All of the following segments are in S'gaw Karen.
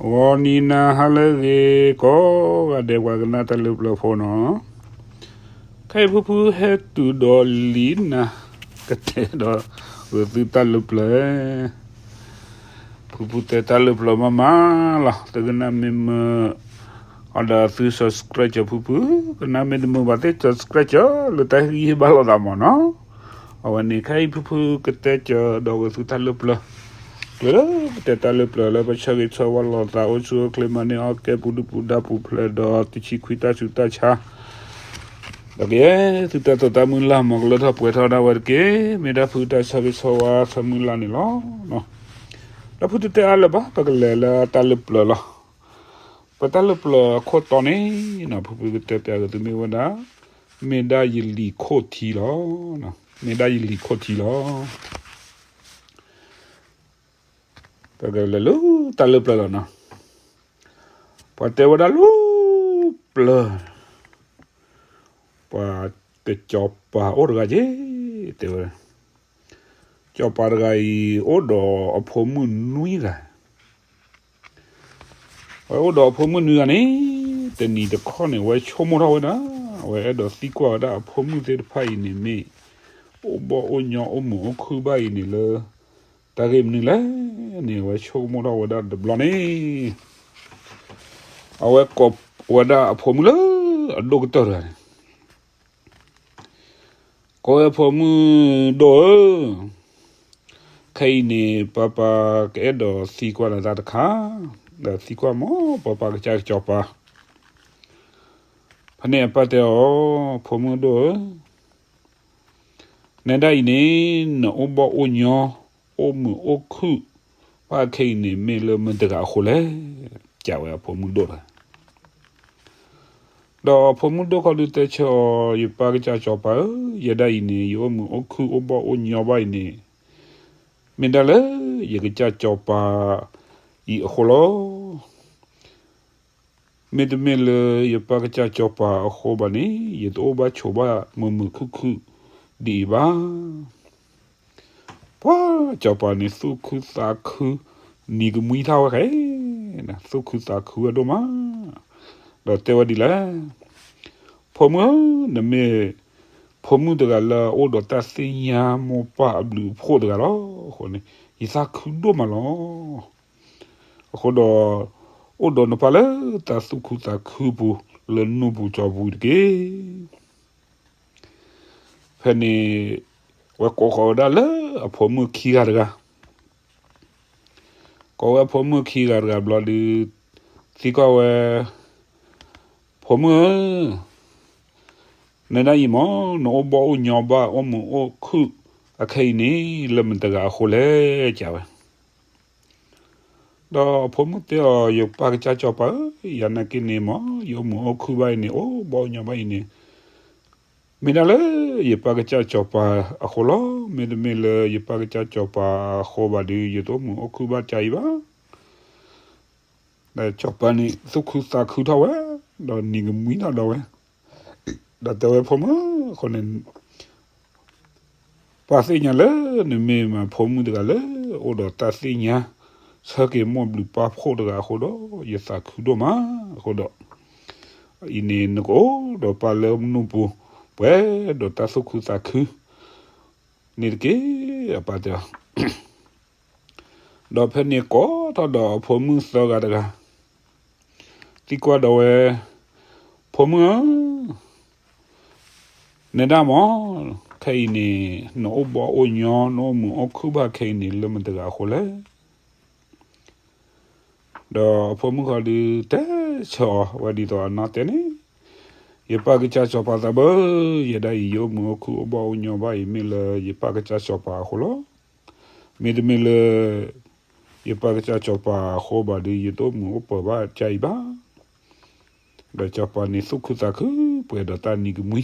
ဂီၤနံၤနၤဟါလၢအဂ့ၤ ကိးဂၤဒဲး ပှၤကနၣ်တၢ်လၢပျၢၤဖိနီၤ, ခဲအံၤဖုဖုဟဲတုၤဒီးလံနၤ ကတဲဒီးဂ့ၤသုတၢ်လၢပျၢၤ, ဖုဖုတဲတၢ်လၢပျၢၤမးမးလီၤ. သုကနၣ်မ့ၢ်မုာ်အီၤဒီးသု subscribe ကၠီၤဖုဖု, ကနၣ်မ့ၢ်တမုာ်ဘၣ်သ့ၣ် subscribe ကၠီၤ လၢတၢ်ဟ့ၣ်ဂံၢ်ဟ့ၣ်ဘါလိာ်သးမးနီၤ. အဝဲန့ၣ် ခဲအံၤဖုဖုကတဲကၠီၤဒီးဂ့ၤသုတၢ်လၢပျၢၤ, ကျၢၤလၢပတဲတၢ်လၢပျၢၤလၢပဆၢဂ့ၤဆၢဝါလိာ်သး အိၣ်ဆူၣ်အိၣ်ချ့မၤန့ၢ်အီၣ်ကဲ ပူၤဒုၣ်ပူၤဒါပူၤဖျဲးဒီး တဆံခွံတၢ်ဆူးတၢ်ဆါ ဒီးကယဲၢ်သုတၢ်တိာ်တၢ်မုၢ်လၢ် မ်ကလၢထီၣ်ပှဲၤထီၣ်ဒၣ်ဝဲတက့ၢ်. မ့ၢ်ဒၣ်ဖုတၢ်ဆၢဂ့ၤဆၢဝါဆၢမုၢ်လၢ်န့ၣ်လီၤ. ဒီးဖုတတဲအါလၢၤဘၣ်, ပကလဲၤလၢတၢ်လၢပျၢၤလီၤ. ပတၢ်လၢပျၢၤအခိၣ်တီန့ၣ်နီၤ ဖုဖုကတဲပျးက့ၤသုမ့ၢ်ဝဲဒၣ် မ့ၢ်ဒၣ်ယလံၤခိၣ်ထံလီၤ. မ့ၢ်ဒၣ်ယလံၤခိၣ်ထံလီၤ. ပကလဲၤလၢတၢ်လၢပျၢၤလီၤနီၤ. ပှၤတဲဝဲဒၣ်လၢပျၢၤ ပှၤကစီၤပၤအိၣ်တဂၤက့ၤ, တဲဝဲ, စီၤပၤတဂၤအံၤ အိၣ်ဒီးအဖိမုၣ်နွံဂၤ. အဝဲအိၣ်ဒီးအဖိမုၣ်နွံဂၤန့ၣ် တနံၤတခီန့ၣ် အဝဲဆိကမိၣ်ထီၣ်ဝဲဒၣ် အဝဲအဲၣ်ဒိးသံကွၢ်ဝဲဒၣ်အဖိမုၣ်သ့ၣ်တဖၣ်အံၤန့ၣ် မ့ၢ်အိၣ်ဘီၣ်အိၣ်ညီအိၣ်မုာ်အိၣ်ခုၣ်ဘၣ်အံၤန့ၣ်လၢ တၢ်ဂ့ၢ်မနုၤလဲၣ်န့ၣ် အဝဲဆိကမိၣ်ထီၣ်ဝဲဒၣ်တဘျီန့ၣ် အဝဲကိးဝဲဒၣ်အဖိမုၣ်လၢအဒိၣ်ကတၢၢ်တဂၤန့ၣ် ကိးဝဲအဖိမုၣ်ဒိၣ်ဧၢ, ခဲအံၤန့ၣ် ပၢ်ပၢ်ကအဲၣ်ဒိးသံကွၢ်နၤတၢ်တခါ, ဒီးသံကွၢ်မ့ၢ်ပၢ်ပၢ်ကစၢ်ကစီၤပၤ. ဖဲန့ၣ်အပၢ်တဲအီၤ, ဖိမုၣ်ဒိၣ်ဧၢ, နဲဒၣ်အံၤန့ၣ် နအိၣ်ဘီၣ်အိၣ်ညီ အိၣ်မုာ်အိၣ်ခုၣ်ဘၣ်ခဲအံၤန့ၣ် မ့ၢ်လၢမတၤတဂၤအဃိလဲၣ်, ကးဝဲအဖိမုၣ်ဒိၣ်တဂၤ ဒီးအဖိမုၣ်ဒိၣ်ခီဒုးတဲဆၢအီၤ, ယပၢ်ကစၢ်စီၤပၤဧၢ, ယဲဒၣ်အံၤန့ၣ် ယအိၣ်မုာ်အိၣ်ခုၣ်အိၣ်ဘီၣ်အိၣ်ညီဘၣ်အံၤန့ၣ် မ့ၢ်ဒၣ်လၢယကစၢ်စီၤပၤအံၤအဃိလီၤ. မ့တမ့ၢ်လၢယပၢ်ကစၢ်စီၤပၤအဃိဘၣ်န့ၣ် ယတအိၣ်ဘၣ်ဆိးဘၣ်မုာ်မုာ်ခုၣ်ခုၣ်ဒ်အံၤဘၣ်. ပှၤစီၤပၤန့ၣ်သူၣ်ခုသးခု နံၤကမှံထီၣ်ဝဲဃဲ, သူၣ်ခုသးခုဝဲဒိၣ်မး, ဒီးတဲဝဲဒ်လဲၣ်, ဖိမုၣ်ဧၢ, နမ့ၢ်ဖိမုၣ်တဂၤလၢအအိၣ်ဒီးတၢ်သ့ၣ်ညါမိၢ်ပၢ်အဘျုးအဖှိၣ်တဂၤလီၤ. အဃိန့ၣ် ယသးခုဒိၣ်မးလီၤ. အဃိဒီး အိၣ်ဒီးနပၢ်လၢတၢ်သူၣ်ခုသးခုပူၤ လၢနူၢ်ပူၤစီၤပူၤတက့ၢ်. ဖဲန့ၣ် ဝဲကိးဃီၤဝဲဒၣ်လၢအဖိမုၣ်ခံဂၤတဂၤ, ကိးဝဲဖိမုၣ်ခံဂၤတဂၤဘျီဒုး သံကွၢ်ဝဲ, ဖိမုၣ်ဧၢ, နဲဒၣ်အံၤမ့ၢ် နအိၣ်ဘီၣ်အိၣ်ညီဘၣ် အိၣ်မုာ်အိၣ်ခုၣ်အခဲအံၤန့ၣ် လၢမတၤတဂၤအဃိလဲၣ် ကးဝဲ ဒီးအဖိမုၣ်တဲအီၤ, ယပၢ်ကစၢ်စီၤပၤဧၢ, ယၤနာ်က့န့ၣ်မ့ၢ် ယအိၣ်မုာ်အိၣ်ခုၣ်ဘၣ်အံၤန့ၣ် အိၣ်ဘီၣ်အိၣ်ညီဘၣ်အံၤန့ၣ် မ့ၢ်ဒၣ်လၢယပၢ်ကစၢ်စီၤပၤအဃိလီၤ. မ့တမ့ၢ်လၢယပၢ်ကစၢ်စီၤပၤအဃိဘၣ်ဒီး ယတအိၣ်မုာ်အိၣ်ခုၣ်ဘၣ်ကၢ်အံၤဘၣ်. ဒီးစီၤပၤန့ၣ် သူၣ်ခုသးခုထီၣ်ဝဲ, ဒီးနံၤကမှံထီၣ်ဒီးဝဲ, ဒီးတဲဝဲ ဖိမုၣ်, အဃိန့ၣ် ပၢ်သ့ၣ်ညါလၢနမ့ၢ်မးဖိမုၣ်တဂၤလၢ အိၣ်ဒီးတၢ်သ့ၣ်ညါ ဆၢက့ၤမိၢ်ဘျုးပၢ်ဖှိၣ်တဂၤအဃိဒီး ယသးခုဒိၣ်မး. အဃိဒီး အံၤန့ၣ် နကအိၣ်ဒီးပၢ်လၢနူၢ်ပူၤ ပှဲၤဒီးတၢ်သူၣ်ခုသးခုန့ၣ်တက့ၢ်, အပၢ်တဲအီၤ. ဒီးဖဲန့ၣ်ကိးထီၣ်ဒီးအဖိမုၣ်သၢဂၤတဂၤ, သံကွၢ်ဒီးဝဲ, ဖိမုၣ်ဧၢ, နဲဒၣ်မ့ၢ် ခဲအံၤန့ၣ် နအိၣ်ဘီၣ်အိၣ်ညီ နအိၣ်မုာ်အိၣ်ခုၣ်ဘၣ်ခဲအံၤန့ၣ် လၢမတၤတဂၤအဃိလဲၣ်. ဒီးအဖိမုၣ်ဃီဒုးတဲဆၢအီၤဝဲဒ်သိးအနီၢ်တဲန့ၣ်, ယပၢ်ကစၢ်စီၤပၤသးဘၢ, ယဲဒၣ်အံၤ ယအိၣ်မုာ်အိၣ်ခုၣ်အိၣ်ဘီၣ်အိၣ်ညီဘၣ်အံၤ မ့ၢ်လၢယပၢ်ကစၢ်စီၤပၤအဃိလီၤ. မ့တမ့ၢ်လၢ ယပၢ်ကစၢ်စီၤပၤအဃိဘၣ်ဒီး ယတအိၣ်မုာ်အိၣ်ပၢၤဘၣ်ကၢ်အံၤဘၣ်. ဒီးစီၤပၤန့ၣ်သူၣ်ခုသးခုပှဲၤဒီးတၢ်နံၤကမှံ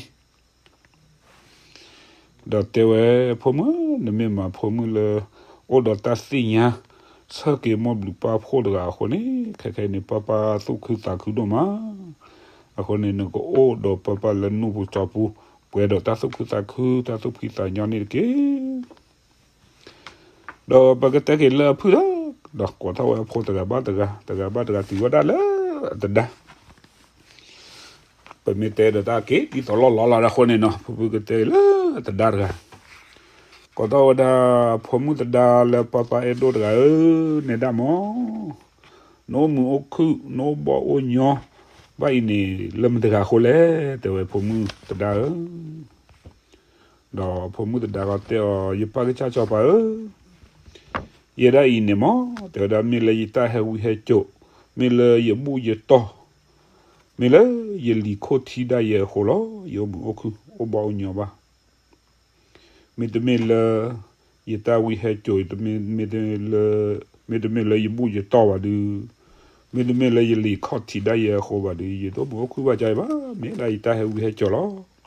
ဒီးတဲဝဲ, ဖိမုၣ်, နမ့ၢ်မးဖိမုၣ်လၢ အိၣ်ဒီးတၢ်သ့ၣ်ညါ ဆၢက့ၤမိၢ်ဘျုးပၢ်ဖှိၣ်တဂၤအဃိန့ၣ်, ခဲခဲအံၤန့ၣ် ပၢ်ပၢ်သူၣ်ခုသးခုဒိၣ်မး. အဃိန့ၣ် နကအိၣ်ဒီးပၢ်ပၢ်လၢနူၢ်ပူၤစီၤပူၤ ပှဲၤဒီးတၢ်သူၣ်ခုသးခု တၢ်သူၣ်ဖှံသးညီန့ၣ်တက့ၢ်. ဒီးပကတဲက့ၤလၢအဖုၣ်လၢ ဒီးကိးထီၣ်ဝဲအဖိတဂၤဘၣ်တဂၤ, တဂၤဘၣ်တဂၤ တုၤဝဲဒၣ်လၢအတဒါ. ပမ့ၢ်တဲဒီးတၢ်က့ၤ ဒ်သိးလီၢ်လီၤလီၤအဃိန့ၣ်နီၤ, ဖုဖုကတဲလၢအတဒါတဂၤ, ကိးထီၣ်ဝဲဒၣ် ဖိမုၣ်သဒါလၢပၢ်ပၢ်အဲၣ်ဒိၣ်တဂၤဧၢ, နဲဒၣ်မၢ်, နအိၣ်မုာ်အိၣ်ခုၣ် နအိၣ်ဘီၣ်အိၣ်ညီ ဘၣ်အံၤန့ၣ် လၢမတၤတဂၤအဃိလဲၣ်, တဲဝဲဖိမုၣ်သဒါဧၢ. ဒီးဖိမုၣ်သဒါကတဲအီၤ, ယပၢ်ကစၢ်စီၤပၤဧၢ, ယဲဒၣ်အံၤန့ၣ်မၢ်, တဲဝဲဒၣ် မ့ၢ်လၢယတၢ်ဟဲဝံဟဲစိာ်, မ့ၢ်လၢယဘူၣ်ယတီၢ်, မ့ၢ်လၢယလံၤခိၣ်ထံဒၣ်ယဲအဃိလီၤ, ယအိၣ်မုာ်အိၣ်ခုၣ် အိၣ်ဘီၣ်အိၣ်ညီဘၣ်. မ့တမ့ၢ်လၢ ယတၢ်ဝံဟဲစိာ်, မ့တမ့ၢ်လၢ မ့တမ့ၢ်လၢယဘူၣ်ယတီၢ်ဘၣ်ဒီး, မ့တမ့ၢ်လၢယလံၤခိၣ်ထံဒၣ်ယဲအဃိဘၣ်ဒီး ယတအိၣ်မုာ်အိၣ်ခုၣ်ဘၣ်ကါအံၤဘၣ်, မ့ၢ်ဒၣ်ယတၢ်ဟဲဝံဟဲစိာ်လီၤ.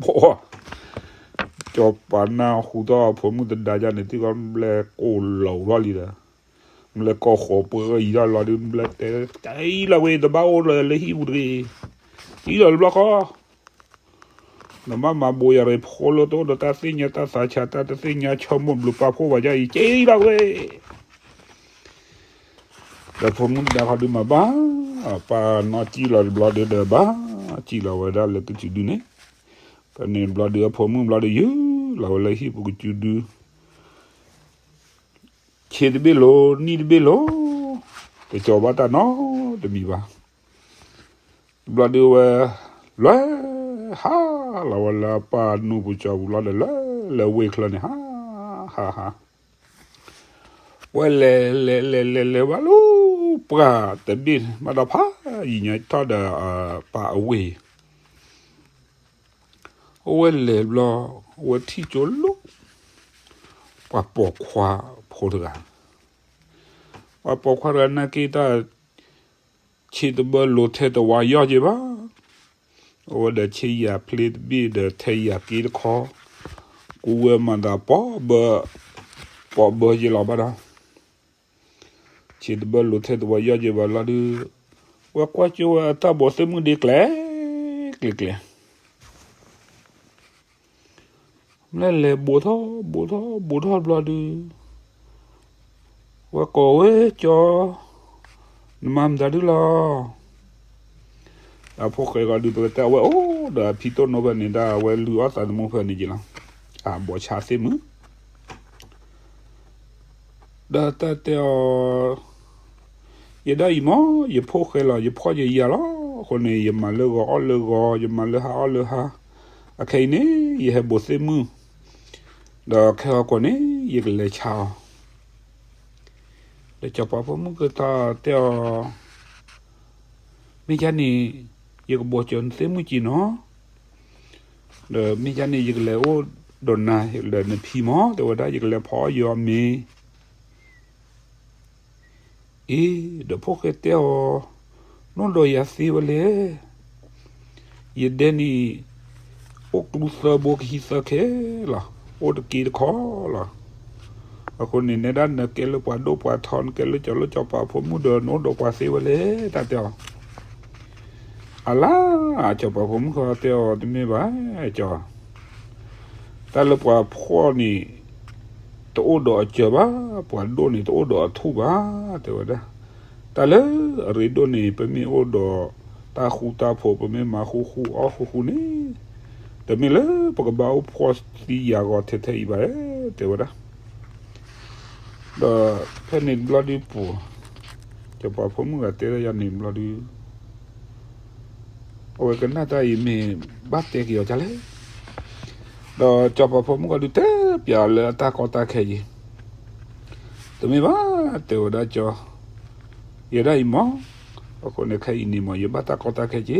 ပှၤ စီၤပၤနၢ်ဟူထီၣ်ဖိမုၣ်သဒါဒ်န့ၣ် သံကွၢ်ဘျဲၣ်ကိၢ်လီၤလီၤလံဒီး, ဘျဲၣ်ကိၢ်ဃိးပှဲၤအံၤလီၤလီၤဒီး ဘျဲၣ်တဲ ကၢအံၤလီၤဝဲ တဘၣ်အိၣ်လၢဟံၣ်ပူၤတဂ့ၤ, အံၤလီၤတဘျီဃီ နမၤမၤဘိးယၤရ့ဖိလၢတအိၣ်ဒီးတၢ်သ့ၣ်ညါတၢ်သးဆး တၢ်တသ့ၣ်ညါဆိကမိၣ်ဘျုးပာ်ဖှိၣ်ဘၣ်ကါအံၤ ကၢအံၤလီၤဝဲ. ဒီးဖိမုၣ်သဒါခီဒုးမၤဘၣ်, ပၢ်နီၢ်စံၣ်လီၤတဘျီဒီး ဘၣ်စံၣ်လီၤဝဲဒၣ်လၢကစူၤဒုန့ၣ်, ဖဲန့ၣ်တဘျီဒီး အဖိမုၣ်တဘျီဒီး ယူၤလီၤဝဲလၢဟံၣ်ပူၤကစူၤဒု ဆံးတဘ့ၣ်လိၤ နံၣ်တဘ့ၣ်လိၤ, တကီၤဘၣ်တၢ်နီတမံၤဘၣ်. တဘျီဒီးဝဲ လွဲ ဟးလီၤဝဲလၢပၢ်နူၢ်ပူၤကၠီၤပူၤလီၤဒီး လၢလၢဝ့ၢ်ချၢန့ၣ် ဟး ဟး ဟး ဝဲလဲၤလဲၤလဲၤလဲၤလဲၤဘၣ်လၢပှၢ်တဘ့ၣ် ဘၣ်ဒီးဖးယံာ်ညါထီၣ်ဒီး ပၢ်အဝ့ၢ် အဝဲလဲၤဘျီ အဝဲထံၣ်ကၠိလီၤ ပှၤပိာ်ခွါဖိတဂၤ, ပှၤပိာ်ခွါတဂၤနာ်က့တၢ် ဆံးတဘၢလိၤထဲတဝါယီၢ်က့ဘၣ်, အဝဲဒီးဆ့ယၤဖျ့တဘ့ၣ်ဒီးထဲယၤက့တခီ, ကူဝဲမၤသးပိာ်ဘၢ, ပိာ်ဘၢက့လီၤဘၣ်ဒီး ဆံးတဘၢလိၤထဲတဝါယီၢ်က့ဘၣ်လီၤဒုး, ဝဲကွၢ်ကၠိဝဲအတၢ်ဘိးသ့ၣ်မုၣ်ဒ့ကျဲၤကျဲၤကျဲၤ, မ့ၢ်လဲၤဘိးထီၣ်ဘိးထီၣ်ဘိးထီၣ်တဘျီဒုး, ဝဲကိးဝဲကၠီ, နမၤမတၤဒုလီၤ အဖိၣ်ဃဲဂီၤဒုး ပကတဲအဝဲအိၣ်ဒီးအဖံတိၢ်နိဖဲန့ၣ်ဒၣ် အဝဲလုၢ်အီၣ်သးသမူဖဲန့ၣ်က့လီၤ, အဘိးဆါသ့ၣ်မုၣ် ဒီးတၢ်တဲအီၤ, ယဲဒၣ်အံၤမၢ် ယဖိၣ်ဃဲလီၤ ယဖှီၣ်ယယာ်လီၤ, အဃိန့ၣ် ယမၤလၢဂီၤအီၣ်လၢဂီၤ ယမၤလၢဟါအီၣ်လၢဟါ, အခဲအံၤန့ၣ် ယဟဲဘိးသ့ၣ်မုၣ်, ဒီးခဲဂီၤကိာ်န့ၣ် ယကလဲၤဆါအီၤ ဒီးစီၤပၤဖိမုၣ်ကသးတဲအီၤ, မ့ၢ်ယါန့ၣ် ယကဘိးကၠီၤနသ့ၣ်မုၣ်က့နီၤ, ဒီးမ့ၢ်ယါန့ၣ် ယကလဲၤအိၣ်ဒီးနၤဒီးနဖံမၢ် တဲဝဲဒၣ် ယကလဲၤဖီအီၣ်ယအီၣ်မ့ၤ အ့ ဒီးဖိၣ်ဃဲတဲအီၤ, နအိၣ်ဒီးယၤသ့ဝဲလဲၣ်, ယဒဲန့ၣ် အိၣ်ကျူသၢဘိကဟံးသၢခဲလီၤ, အိၣ်တက့တခီလီၤ, အဃိန့ၣ် နဲဒၣ်နကဲလၢပှၤဒိၣ်ပှၤထီ နကဲလၢစီၤလိၣ်စီၤပၤဖိမုၣ်ဒီး နအိၣ်ဒီးပှၤသ့ဝဲလဲၣ် တၢ်တဲအီၤ အလါ စီၤပၤဖိမုၣ်ဃီတဲအီၤ တမ့ၢ်ဘၣ် ကၠီၤ, တၢ်လၢပှၤဖှီၣ်န့ၣ် တအိၣ်ဒီးအစၢၤဘၣ်, ပှၤဒိၣ်န့ၣ် တအိၣ်ဒီးအထူၣ်ဘၣ် တဲဝဲဒၣ်, တၢ်လၢအရ့ဒိၣ်န့ၣ် ပမ့ၢ်အိၣ်ဒီးတၢ်ဃူတၢ်ဖိး ပမ့ၢ်မၤဃူဃူအီၣ်ဃူဃူန့ၣ်, တမ့ၢ်လၢပကဘၣ်အိၣ်ဖှီၣ်သံယာ်ဂီၤထဲထဲအံၤဘၣ် တဲဝဲဒၣ် ဒီးဖဲန့ၣ်တဘျီဒုးပူၤ, စီၤပၤဖိမုၣ်ဂၤတဲဒၣ်ယၤန့ၣ်တဘျီဒုး, အဝဲကနၣ်တၢ်အံၤမ့ၢ်ဘၣ်တဲက့ၤအီၤဒ်လဲၣ်, ဒီးစီၤပၤဖိမုၣ်ဂၤဒုးတဲပၠးအီၤလၢအတၢ်ကီတၢ်ခဲက့ၤ, တမ့ၢ်ဘၣ် တဲဝဲဒၣ်ကၠီၤ, ယဲဒၣ်အံၤမၢ်, အဃိန့ၣ်ခဲအံၤန့ၣ်မၢ် ယဘၣ်တၢ်ကီတၢ်ခဲက့ၤ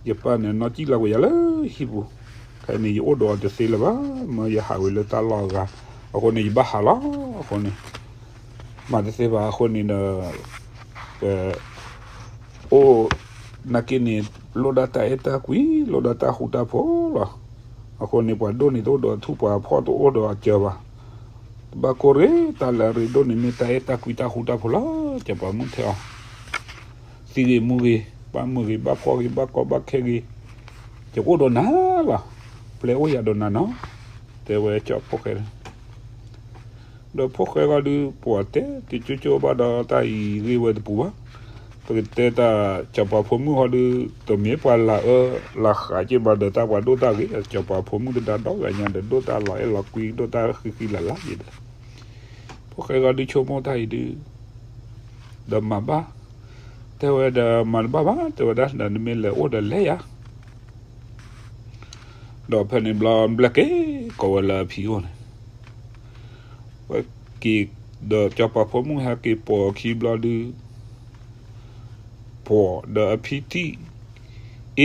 ယပၢ်န့ၣ် နီၢ်ကံၣ်လီၤကွံာ်ယၤလၢဟံၣ်ပူၤ, ခဲအံၤန့ၣ် ယအိၣ်ဒီးအီၤတသ့လၢၤဘၣ်, မၢယဟးဝံၤလၢတၢ်လီၢ်အဂၤ, အဃိန့ၣ် ယဘၣ်ဟးလီၤ, အဃိန့ၣ် မၤတသ့ဘၣ် အဃိန့ၣ်ဒီး ပ အိၣ် နာ်က့န့ၣ် လိၣ်ဒၣ်တၢ်အဲၣ်တၢ်ကွံ လိၣ်ဒၣ်တၢ်ဃူတၢ်ဖိးလီၤ, အဃိန့ၣ် ပှၤဒိၣ်န့ၣ်တအိၣ်ဒီးအထူၣ် ပှၤဖှီၣ်တအိၣ်ဒီးအစၢၤဘၣ်, တဘၣ်ကိၢ်ရ့ၣ် တၢ်လၢအရ့ဒိၣ်န့ၣ် မ့ၢ်တၢ်အဲၣ်တၢ်ကွံတၢ်ဃူတၢ်ဖိးလီၤ, စီၤပၤမုၣ်ထဲအီၤ သံဂ့ၤမူဂ့ၤ ဘၣ်မုာ်ဂ့ၤ ဘၣ်ဖှီၣ်ဂ့ၤ ဘၣ်ကီဘၣ်ခဲဂ့ၤ, ယကအိၣ်ဒီးနၤလီၤ, ပျဲအိၣ်ယၤဒီးနၤနီၤ, တဲဝဲကၠီၤဖိၣ်ဃဲ, ဒီးဖိၣ်ဃဲဂီၢ်ဒုး ပှၤတဲတကၠိကၠိဘၣ်ဒီးတၢ်အံၤဂ့ၢ်ဝဲတပူၤဘၣ်. ပကတဲတၢ် စီၤပၤဖိမုၣ်ဂီၢ်ဒုး တမ့ၢ်ပှၤလၤအၢလၤဃးက့ၤဘၣ်ဒီး တၢ်ပှၤဒိၣ်တၢ်ဂ့ၤ, စီၤပၤဖိမုၣ်တဒါဒီဂၤညါဒီး ဒိၣ်တၢ်လီၤအဲၣ်လီၤကွံ ဒိၣ်တၢ်ဃံဃံလၤလၤက့ၤဒီး ဖိၣ်ဃဲဂီၢ်ဒုးဆိကမိၣ်တၢ်အံၤဒုး ဒီးမၤဘၣ်, တဲဝဲဒီးမၤတဘၣ်ဘၣ်, တဲဝဲဒၣ်ဒီးနမ့ၢ်လဲၤအိၣ်ဒီးလဲၤယၤ ဒီးဖဲန့ၣ်ဘျီဘျဲၣ်က့ၤကိးဝဲလၢအဖံအိၣ်န့ၣ်, ဝဲက့ၤဒီးစီၤပၤဖိမုၣ်ဟဲက့ၤပိာ်အခံဘျီဒုး, ပိာ်ဒီးအဖံထံၣ်, အ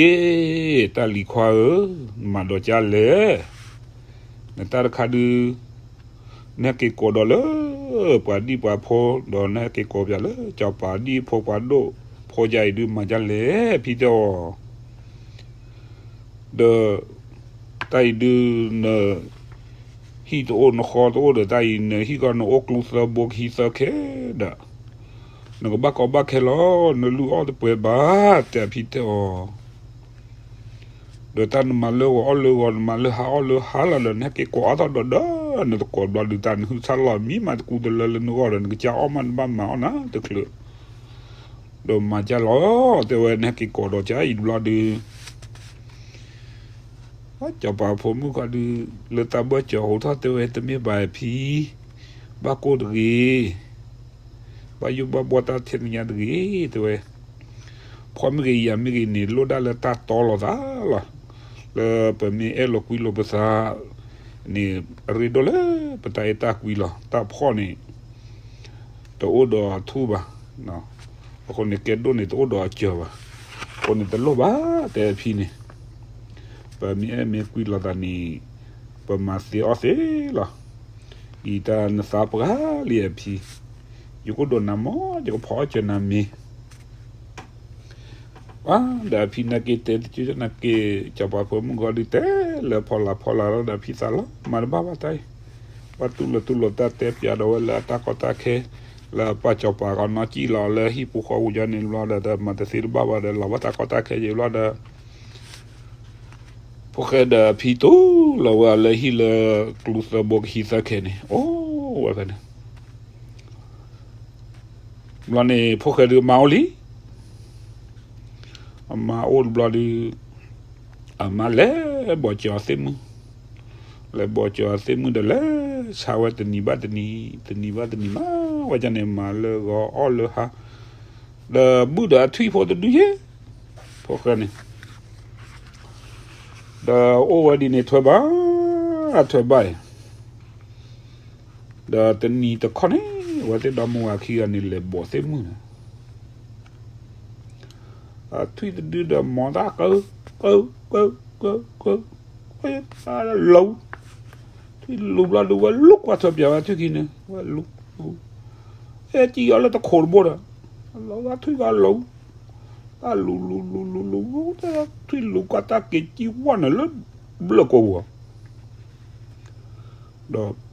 ့, တၢ်လံၤခွါဧၢ, နမၤဒီးကၢ်လဲၣ်, နတၢ်တခါဒုး နဟဲက့ၤကိးဒီးလၢ ပှၤဒံၣ်ပှၤဖိ ဒီးနဟဲက့ၤကိးပၠးလၢစီၤပၤဒံၣ်ဖိပှၤဒိၣ်ဖိယါအံၤဒုးမၤဒ်လဲၣ် ဖံတဲအီၤ, ဒီး တၢ်အံၤဒုးန ဟံၣ်တအိၣ်နဃီတအိၣ်ဒီး တၢ်အံၤနဟံၣ်ကီၢ်နအိၣ်ကျူသၢဘိကဟံးသၢခဲဒီး နကဘၣ်ကီဘၣ်ခဲလီၤ, နလုၢ်အီၣ်တပှဲၤဘၣ် တဲအဖံတဲအီၤ ဒီးတၢ်နမၤလၢဂီၤအီၣ်လၢဂီၤ နမၤလၢဟါအီၣ်လၢဟါလီၤဒီး နဟဲက့ၤကိးအါထီၣ်ဒီးဒီး နတကိးဘျီဒုးတၢ် နဟုဆါလီၤမံမးတကူတလၢလၢနဂီၢ်ဒီး နကစၢ်အီၣ်မးနဘၣ်မၤအီၣ်နၤတချုး ဒီးမၤကၢ်လီၤ တဲဝဲ နဟဲက့ၤကိးဒီးကၢ်အံၤတဘျီဒုး စီၤပၤဖိမုၣ်ခီဒုး လၢတၢ်ဘၢၣ်စၢၤဟိးထီၣ်တဲဝဲ တမ့ၢ်ဘၣ်ဖံ ဘၣ်ကိၢ်တဂ့ၤ ဘၣ်ယိၣ်ဘၣ်ဘှီတၢ်ထဲတညါတဂ့ၤ တဲဝဲ, ဖှီၣ်မ့ၢ်ဂ့ၤယာ်မ့ၢ်ဂ့ၤန့ၣ် လိၣ်ဒၣ်လၢတၢ်တီလိာ်သးလီၤ. လၢပမ့ၢ်အဲၣ်လိာ်ကွံလိာ်ပသးန့ၣ် အရ့ဒိၣ်လၢပတၢ်အဲၣ်တၢ်ကွံလီၤ. တၢ်ဖှီၣ်န့ၣ် တအိၣ်ဒီးအထူၣ်ဘၣ်. အဃိန့ၣ် ကဲဒိၣ်န့ၣ်တအိၣ်ဒီးအစၢၤဘၣ်. အဃိန့ၣ်တလိၣ်ဘၣ် တဲအဖံန့ၣ်, ပမ့ၢ်အဲၣ်မ့ၢ်ကွံလိာ်သးန့ၣ် ပမၤသ့အီၣ်သ့လီၤ. အံၤတၢ်နသးပှၢ်လံအဖံ, ယကအိၣ်ဒီးနၤမ့ၢ် ယကဖီအီၣ်စၢၤနၤမ့ၢ် ဒီးအဖံနာ်က့ၤတဲတက့ၢ်နာ်က့ၤ စီၤပၤဖိမုၣ်ဂီၢ်ဒုးတဲလၢဖီလာ်ဖီလာ်လီၤဒီးအဖံသးလီၤ မၤတဘၣ်ဘၣ်တၢ်အံၤ, ဘၣ်တူၢ်လိာ်တူၢ်လိာ်တၢ်တဲပၠးဒီးဝဲလၢအတၢ်ကီတၢ်ခဲ, လၢအပၢ်စီၤပၤကီးနီၢ်ကံၣ်လီၤလၢဟံၣ်ပူၤဃီပူၤယါန့ၣ်ဘျီဒီး မၤတသ့တဘၣ်ဘၣ်ဒီး လီၤဘၣ်တၢ်ကီတၢ်ခဲယံၤဘျီဒီး ဖိၣ်ဃဲဒီးအဖံတူၢ်လိာ်ဝဲလၢဟံၣ်လၢကျူသၢဘိကဟံးသၢခဲန့ၣ် အိၣ်ဝဲဖဲန့ၣ် ဘျီန့ၣ် ဖိၣ်ဃဲဒုးမါအိၣ်လံ, အမါအိၣ်တဘျီဒုး အမါလဲၤဘီၣ်စၢၤအသ့ၣ်မုၣ်, လဲၤဘီၣ်စၢၤအသ့ၣ်မုၣ်ဒီးလဲၤဆါဝဲတနံၤဘၣ်တနံၤ, တနံၤဘၣ်တနံၤမး ဝဲဒၣ်န့ၣ် မၤလၢဂီၤအီၣ်လၢဟါ, ဒီးဘုၣ်ဒီးအထွံၣ်ဖိတဒုယဲၢ်, ဖိၣ်ဃဲန့ၣ် ဒီးအိၣ်ဝဲဒ်န့ၣ်ထွဲဘၣ်, ထွဲဘၣ်အံၤ ဒီးတနံၤတခီန့ၣ် အဝဲသ့ၣ်ဒီမါဝၤခံဂၤန့ၣ် လဲၤဘီၣ်သ့ၣ်မုၣ်န့ၣ်, အထွံၣ်တဒုဒီးမၤတၢ်က, က, က, က, က, လူၤ, ထွံၣ်လူၤဘျီဒုး ဝဲလူၤကွၢ်ထွဲပၠးဝဲထွံၣ်ခံန့ၣ် ဝဲလူၤ, အဲၣ်ကံအီၤလၢတခိးတဘိဒီး လီၤဂာ်ထွံၣ်ဂာ်လူၤ, တၢ်လူၤလူၤလူၤလူၤလူၤ, ထွံၣ်လူၤကွၢ်တၢ်က့ၤကံဝါန့ၣ်လၢဘျၢၣ်ကိာ်ပူၤ ဒီး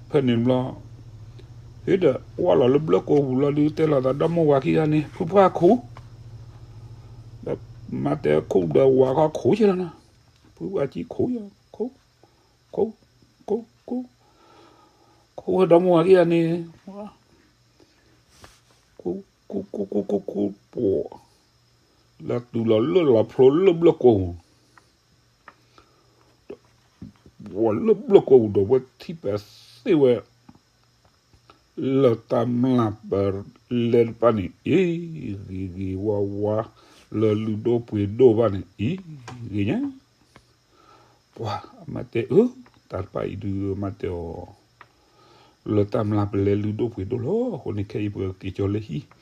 ဖဲန့ၣ်ဘျီ ဟ့ၣ်ဒီးဝါလီၤလၢဘျၢၣ်ကိာ်ပူၤလီၤဒုး တဲလီၤသးဒီမါဝၤခံဂၤန့ၣ် ဖုပှၢ်ခိၣ်, ဒီးမါတဲခိၣ်ဒီးဝၤခီခိၣ်ကဲလီၤနီၤ, ဖုပှၢ်ကံခိၣ်, ခိၣ်, ခိၣ်, ခိၣ်, ခိၣ်ဝဲဒီမါဝၤခံဂၤန့ၣ် ကိကိကိကိကိကိပှၤ လၢတုၤလီၤလၢလီၤဖျိလၢဘျၢၣ်ကိာ်ပူၤ, ပှၤလၢဘျၢၣ်ကိာ်ပူၤဒီး ဝဲထံၣ်ပသ့ၣ်ဝဲ လၢတၢ်မျၢ်ပလဲတဖၣ်န့ၣ် အံၤ ဂ့ၤဂ့ၤဝါဝါ လၢလုၢ်ဒိၣ်ပှ့ၤဒိၣ်ဘၣ်န့ၣ် အံၤ ဂ့ၤညါ ပှၤအမါတဲအၢ တၢ်တဖၣ်အံၤဒုး အမါတဲအီၤ လၢတၢ်မျၢ်ပလဲလုၢ်ဒိၣ်ပှ့ၤဒိၣ်လီၤ. အဃိန့ၣ် ခဲအံၤပကက့ၤကၠီၤလၢဟံၣ်,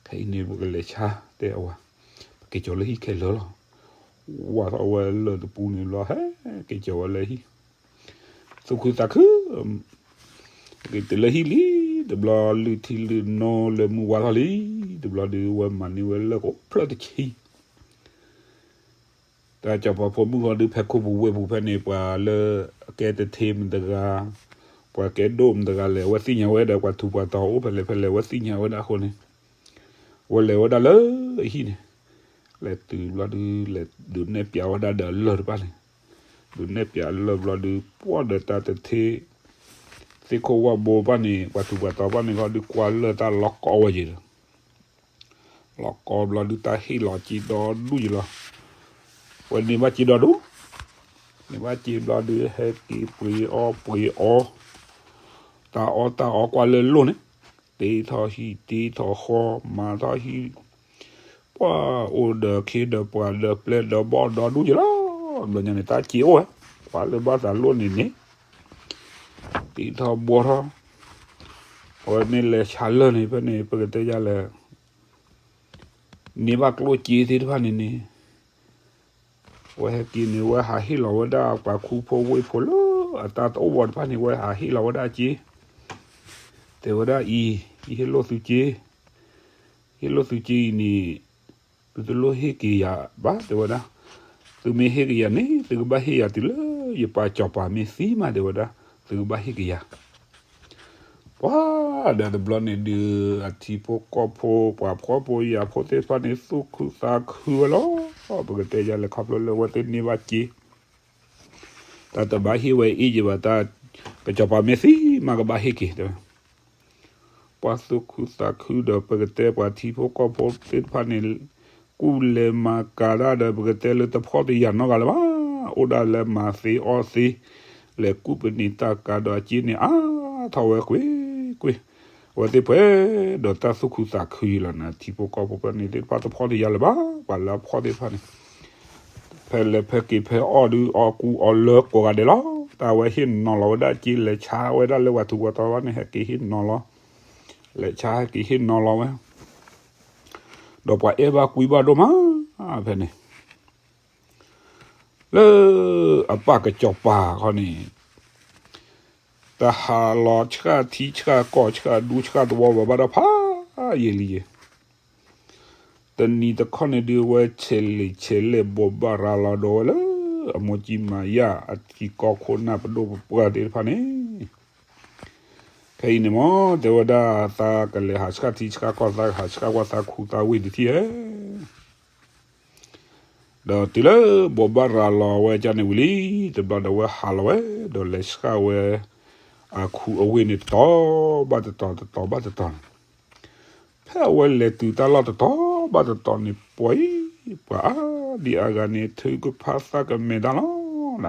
ခဲအံၤန့ၣ် ပကလဲၤဆါတဲအဝၤ, ပက့ၤကၠီၤလၢဟံၣ်ခဲလၢာ်လီၤ. ဝါထီၣ်ဝဲလၢၢ်တပူၤန့ၣ်ဘျီ ဟဲက့ၤကၠီၤဝဲလၢဟံၣ်, သူၣ်ခုသးခု က့ၤတုၤလၢဟံၣ်လံ, တဘျီလုၢ်ထံလုၢ်နိလၢမုၢ်ဝါထီၣ်လံ, တဘျီဒုးဝဲမၤန့ၢ်ဝဲလၢၢ်ကိးဖျၢၣ်တဆံ တၢ်စီၤပၤဖိမုၣ်ဂီၢ်ဒုး ဖဲခိၣ်ပူၤဝဲၢ်ပူၤဖဲန့ၣ် ပှၤလၢအကဲတထ့မတဂၤ, ပှၤကဲဒိၣ်မတဂၤလဲၣ် အဝဲသ့ၣ်ညါဝဲဒီး ပှၤထူးပှၤတီၤအိၣ်ဖဲလဲၣ်ဖဲလဲၣ် အဝဲသ့ၣ်ညါဝဲဒၣ်အဃိန့ၣ်, အဝဲလဲၤဝဲဒၣ်လၢအဟံၣ်န့ၣ်, လဲၤတုၤဘျီဒုး လဲၤဒုးနဲၣ်ပၠးဝဲဒၣ်ဒီးအလၢၢ်တဖၣ်န့ၣ်, ဒုးနဲၣ်ပၠးအလၢၢ်ဘျီဒုး ပှီၢ်ဒီးတၢ်တထ့ သ့ၣ်ခိၣ်ဝၣ်ဘိတဖၣ်န့ၣ် ပှၤထူးပှၤတီၤတဖၣ်န့ၣ် ခီဒုးကွၢ်လၢာ်တၢ်လီၤကီဝဲယဲလီၤ. လီၤကီဘျီဒုးတၢ်ဟ့ၣ်လီၤစ့ဒီဒူၣ်ယဲလီၤ. ဝဲန့ၢ်ဘၣ်စ့ဒီဒူၣ်, န့ၢ်ဘၣ်စ့ဘျီဒုးဟဲက့ၤပှ့ၤအီၣ်ပှ့ၤအီ, တၢ်အီၣ်တၢ်အီကွၢ်လၢလိၣ်န့ၣ်, တ့ထီၣ်ဟံၣ်တ့ထီၣ်ဃီ, မၤထီၣ်ဟံၣ်, ပှၤအိၣ်ဒီးခ့ဒီးပှၤဒီးပျဲၢ်ဒီးဘီၣ်ဒီဒူၣ်ယဲလီၤ. ဘျီညါန့ၣ် တၢ်စ့အိၣ်ဝဲ, ပှၤလၢဘၣ်သးလိၣ်န့ၣ်န့ၣ်, တ့ထီၣ်ဘှီထီၣ်, အဝဲမ့ၢ်လဲၤဆါလၢာ်န့ၣ် ဖဲန့ၣ် ပကတဲယၤလဲၣ်, န့ၢ်ဘၣ်ကျိၣ်စ့သ့ၣ်တဖၣ်န့ၣ်န့ၣ်, ဝဲဟဲက့ၤန့ၣ် ဝဲဟးဟ့ၣ်လီၤဝဲဒၣ်ပှၤခူဖိဝ့ၢ်ဖိလၢအတၢ်တအိၣ်ဘၣ်တဖၣ်န့ၣ် ဝဲဟးဟ့ၣ်လီၤဝဲဒၣ်စ့, တဲဝဲဒၣ်အံၤ, ယဟ့ၣ်လိာ်သုစ့, ဟ့ၣ်လိာ်သုစ့အံၤန့ၣ်, သုတလိၣ်ဟ့ၣ်က့ၤယၤဘၣ် တဲဝဲဒၣ်, သုမ့ၢ်ဟ့ၣ်က့ၤယၤန့ၣ် သုကဘၣ်ဟ့ၣ်ယၤတုၤလၢယပှၤစီၤပၤမ့ၢ်သံမး တဲဝဲဒၣ်, သုကဘၣ်ဟ့ၣ်က့ၤယၤ ပှၤဒီးတဘျီန့ၣ်ဒုး အထံဖိကီၢ်ဖိ ပှၤဖှီၣ်ဖိယာ်ဖိသ့ၣ်တဖၣ်န့ၣ် သူၣ်ခုသးခုဝဲလီၤ. ပကတဲယၤလဲၤခီဖျိလၢအဝဲသ့ၣ်န့ၢ်ဘၣ်စ့, တၢ်တဘၣ်ဟ့ၣ်ဝဲအ့ၣ်ယဘၣ်တၢ်, ကစီၤပၤမ့ၢ်သံမးကဘၣ်ဟ့ၣ်က့ၤ တဲဝဲ ပှၤသူၣ်ခုသးခုဒီးပကတဲပှၤထံဖိကီၢ်ဖိသ့ၣ်တဖၣ်န့ၣ်, ကူၣ်လဲၤမၤကၤတၢ်ဒီးပကတဲလၢတဖှီၣ်တယာ်နီတဂၤလၢၤဘၣ်, အိၣ်ဒၣ်လၢမၤသ့အီၣ်သ့, လဲၤကူၣ်ပနံာ်တၢ်ကၤဒီးအစ့န့ၣ် အါထီၣ်ဝဲကွ့ၢ်ကွ့ၢ်, အဝဲသ့ၣ်ပှဲၤဒီးတၢ်သူၣ်ခုသးခုယလီၤန့ၣ်, ထံဖိကီၢ်ဖိဖဲန့ၣ်သ့ၣ်တဖၣ်တဖှီၣ်တယာ်လၢၤဘၣ်, ပှၤလၢအဖှီၣ်သ့ၣ်တဖၣ်န့ၣ် ဖဲလဲၤဖဲက့ၤဖဲအီၣ်ဒုးအီၣ်ကူအီၣ်လၢကိးဂၤဒဲးလီၤ. တၢ်ဝဲဟ့ၣ်နီၤလီၤဝဲဒၣ်စ့ လဲၤဆါဝဲဒၣ်လၢပှၤထူးပှၤတီၤဘၣ်န့ၣ် ဟဲက့ၤဟ့ၣ်နီၤလီၤ, လဲၤဆါဟဲက့ၤဟ့ၣ်နီၤလီၤဝဲ, ဒီးပှၤအဲၣ်ဘၣ်ကွံဘၣ်ဒိၣ်မး, ဖဲန့ၣ် လၢအပၢ်ကစီၤပၤခီန့ၣ်, တၢ်ဟးလီၤဆှၣ်ထံဆှၣ်ကီၢ်ဆှၣ်ဒူဆှၣ်သဝီဘၣ်ဘၣ်ဒီးဖးယံာ်လံယံာ်, တနံၤတခီန့ၣ်ဒုး အဝဲဆဲးလံာ်ဆဲးလဲၣ်ဘိးဘၣ်ရၤလီၤဒီးဝဲလၢအမိၢ်ကံမၤယၣ်အထံကီၢ်ခိၣ်နၢ်ပဒိၣ်ပပှၢ်သ့ၣ်တဖၣ်န့ၣ်, ခဲအံၤန့ၣ်မ့ၢ် တဲဝဲဒၣ်သးကလဲၤဟးဆှၣ်ထံဆှၣ်ကီၢ် သးကဟးဆှၣ်ဝဲသးခူသးဝ့ၢ်တထံၣ်ဧါ ဒီးတုၤလၢဘိးဘၣ်ရၤလီၤဝဲဒၣ်န့ၣ်ဝံၤလံ, တဘျီဒီးဝဲဟးလီၤဝဲ, ဒီးလဲၤဆှၣ်ဝဲ အခူအဝ့ၢ်န့ၣ်တတီၤဘၣ်တတီၤ တတီၤဘၣ်တတီၤန့ၣ်, ဖဲအဝဲလဲၤတုၤတၢ်လီၢ်တတီၤဘၣ်တတီၤန့ၣ် ပှၤအံၤ, ပှၤအါဒံအါဂၤန့ၣ် ထုကဖၣ်သးကမဲာ်တၢ်လီၤ.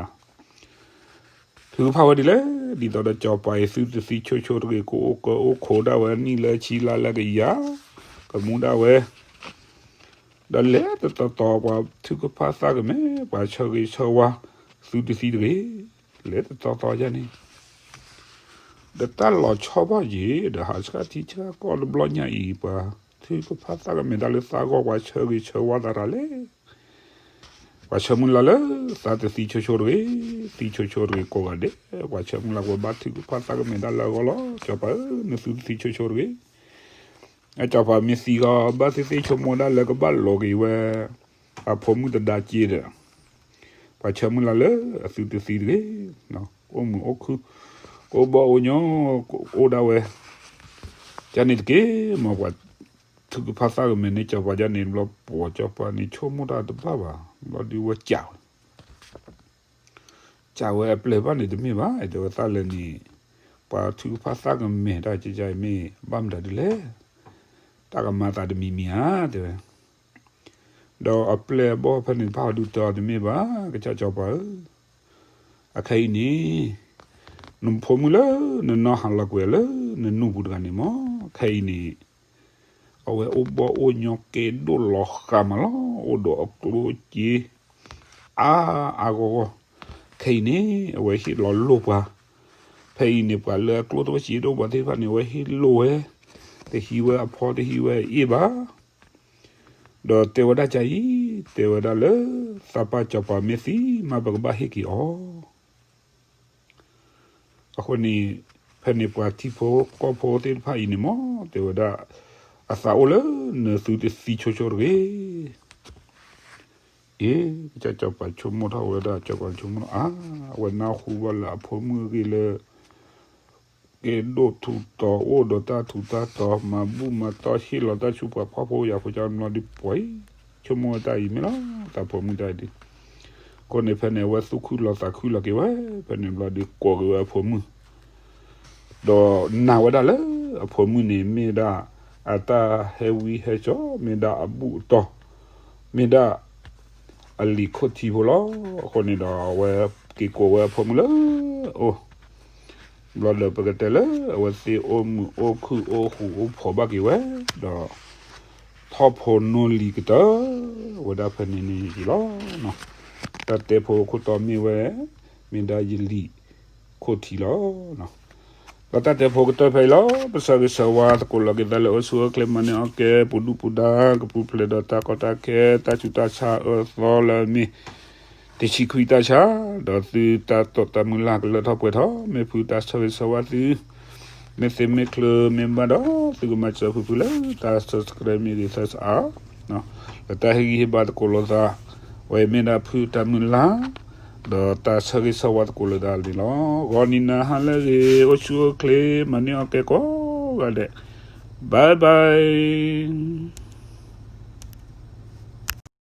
ထုကဖၣ်ဝဲဒ်လဲၣ်, ဒ်သိးဒီးစီၤပၤအံၤသုတသံဆိဆိတဂ့ၤ, ကအိၣ်ကၢအိၣ်ခိးဒၣ်ဝဲနံၣ်လၢဆံလါလၢကယၤ, ကမူဒၣ်ဝဲ, ဒီးလဲၤတတီၤတီၤ ပှၤထုကဖၣ်သးကမဲာ် ပှၤဆၢဂ့ၤဆၢဝါသုတသံတဂ့ၤ, လဲၤတတီၤတီၤယၤန့ၣ် ဒီးတၢ်လီၤဆီဘၣ်ယံၤ ဒီးဟးဆှၣ်ထံဆှၣ်ကီၢ်တဘျီညါအံၤ ပှၤထုကဖၣ်သးကမဲာ်တၢ်လၢသးဂီၢ် ပှၤဆၢဂ့ၤဆၢဝါသးတၢ်လဲၣ်. ပှၤဆၢမုၢ်လၢ်လၢသးတသံဆိဆိတဂ့ၤ, သံဆိဆိတဂ့ၤကိးဂၤဒဲး, ပှၤဆၢမုၢ်လၢ် ပှၤဘၣ်ထုကဖၣ်သးကမဲာ်တၢ်လၢအဂီၢ်လီၤ. စီၤပၤဧၢ, နသုတသံဆိဆိတဂ့ၤ. အစီၤပၤမ့ၢ်သံဃီ ဘၣ်သ့ၣ်သ့ၣ်ဆိကမိၣ်ဒၣ်လၢကဘၣ်လိးက့ၤဝဲ အဖိမုၣ်တဒါက့ဒီး ပှၤဆၢမုၢ်လၢ်လၢအသုတသံတဂ့ၤ, အိၣ်မုာ်အိၣ်ခုၣ်, ကအိၣ်ဘီၣ်အိၣ်ညီ, အိၣ်ဒၣ်ဝဲ, ကန့ၣ်တက့ၢ်, မ့ၢ်ပှၤထုကဖၣ်သးကမဲာ်န့ၢ်စီၤပၤယၤန့ၣ် ဘျီပိာ်စီၤပၤန့ၣ်ဆိကမိၣ်တၢ်တဘၣ်ဘၣ်, ဘျီဒုးဝဲကးဝဲ ကးဝဲအပျဲၢ်ဘၣ်န့ၣ်တမ့ၢ်ဘၣ်, တဲဝဲသးလဲၣ်န့ၣ်, ပှၤထုကဖၣ်သးကမဲာ်တၢ်ကကမ့ၢ်ဘၣ်မတၤဒ်လဲၣ်, တၢ်ကမၤသးတမံၤမံၤဧါ, တဲဝဲ ဒီးအပျဲၢ်အဘီၣ်ဖဲန့ၣ်တဖၣ်ဒုးတဲအီၤတမ့ၢ်ဘၣ်, ကစၢ်စီၤပၤဧၢ, အခဲအံၤန့ၣ်, နဖိမုၣ်လၢနနီၢ်ဟးလီၤကွံာ်လၢနနူၢ်ပူၤတဂၤန့ၣ်မ့ၢ်, ခဲအံၤန့ၣ်, အဝဲအိၣ်ဘီၣ်အိၣ်ညီကဲဒိၣ်လီၤဃးမးလီၤ, အိၣ်ဒီးအကျိၣ်စ့ အါအါဂီၢ်ဂီၢ်, ခဲအံၤန့ၣ် အဝဲဟ့ၣ်လီၤလိၢ်ပှၤ, ဖဲအံၤန့ၣ် ပှၤလၢအကျိၣ်တအိၣ်စ့တအိၣ်ပှၤသ့ၣ်တဖၣ်န့ၣ် အဝဲဟ့ၣ်လိၢ်ဝဲ, တဟံးဝဲအဖီတဟံးဝဲအအ့ၣ်ဘၣ် ဒီးတဲဝဲဒၣ်ကအံၤ, တဲဝဲဒၣ်လၢ သးပၢ်စီၤပၤမ့ၢ်သံမး ပကဘၣ်ဟ့ၣ်က့ၤအီၤ, အဃိန့ၣ်, ဖဲန့ၣ်ပှၤထံဖိကီၢ်ဖိသ့ၣ်တဖၣ်အံၤန့ၣ်မ့ၢ် တဲဝဲဒၣ်, အသးအိၣ်လၢနသုတသံဆိဆိတဂ့ၤ အ့, ကစၢ်စီၤပၤဆိကမိၣ်ထီၣ်ဝဲဒၣ် စီၤပၤဆိကမိၣ်ထီၣ်အါ, အဝဲနၢ်ဟူဘၣ်လၢအဖိမုၣ်အဂ့ၢ်လၢ ကဲဒိၣ်ထူးတီၤ အိၣ်ဒီးတၢ်ထူးတၢ်တီၤ မၤဘူၣ်မၤတီၢ်ဟ့ၣ်လီၤတၢ်ဆူပှၤဖှီၣ်ဖိယာ်ဖိကၢ်ဘျီဒုးပှၤအံၤ, ဆိကမိၣ်ဝဲတၢ်အံၤမ့ၢ်လီၤ, သးဖိမုၣ်တၢ်အံၤဒုး, အဃိန့ၣ်ဖဲန့ၣ် အဝဲသူၣ်ခုလီၤသးခုလီၤက့ၤဝဲ, ဖဲန့ၣ်ဘျီဒုးကိးက့ၤဝဲအဖိမုၣ် ဒီးနာ်ဝဲဒၣ်လၢအဖိမုၣ်န့ၣ် မ့ၢ်ဒၣ်အတၢ်ဟဲဝံဟဲစိာ် မ့ၢ်ဒၣ်အဘူၣ်အတီၢ် မ့ၢ်ဒၣ်အလံၤခိၣ်ထံဖိလီၤ. အဃိန့ၣ်ဒီး အဝဲက့ၤကိးဝဲအဖိမုၣ်လၢအအိၣ် ဘျီဒီးပကတဲလၢအဝဲသ့ၣ်အိၣ်မုာ်အိၣ်ခုၣ်အိၣ်ဃူအိၣ်ဖိးဘၣ်က့ၤဝဲ ဒီး ထီၣ်ဖိနီၢ်လံၤကတၢၢ် ဝဲဒၣ်ဖဲန့ၣ်န့ၣ်လီၤ. တၢ်တဲဖိအခိၣ်တီမ့ၢ်ဝဲ မ့ၢ်ဒၣ်ယလံၤခိၣ်ထံလီၤ. ဒီးတၢ်တဲဖိကတၢၢ်ဖဲအံၤလီၤ. ပဆၢဂ့ၤဆၢဝါသကိးလီၤက့ၤသးလၢအိၣ်ဆူၣ်အိၣ်ချ့ မၤန့ၢ်အီၣ်ကဲ ပူၤဒူၣ်ပူၤဒါ ကပူၤဖျဲးဒီးတၢ်ကီတၢ်ခဲ တၢ်ဆူးတၢ်ဆါအၢသီလၢအမ့ၢ် တဆံခွံတၢ်ဆါ ဒီးသုတၢ်တိာ်တၢ်မုၢ်လၢ်ကလၢထီၣ်ပှဲၤထီၣ် မ့ၢ်ဖုတၢ်ဆၢဂ့ၤဆၢဝါသု မ့ၢ်သ့မ့ၢ်ချၢမ့ၢ်ဘၣ်ဒီး သုကမၤစၢၤဖုဖုလၢတၢ် subscribe မ့ၢ်ဂ့ၤသၢစအါ လၢတၢ်ဟ့ၣ်ဂံၢ်ဟ့ၣ်ဘါသကိးလိာ်သး ဝဲအံၤမ့ၢ်ဒၣ်ဖုတၢ်မုၢ်လၢ် ဒီးတၢ်ဆၢဂ့ၤဆၢဝါသကိးလိာ်သးန့ၣ်လီၤ. ဂီၤနံၤနၤဟါလၢအဂ့ၤ အိၣ်ဆူၣ်အိၣ်ချ့ မၤန့ၢ်အီၣ်ကဲကိးဂၤဒဲး bye bye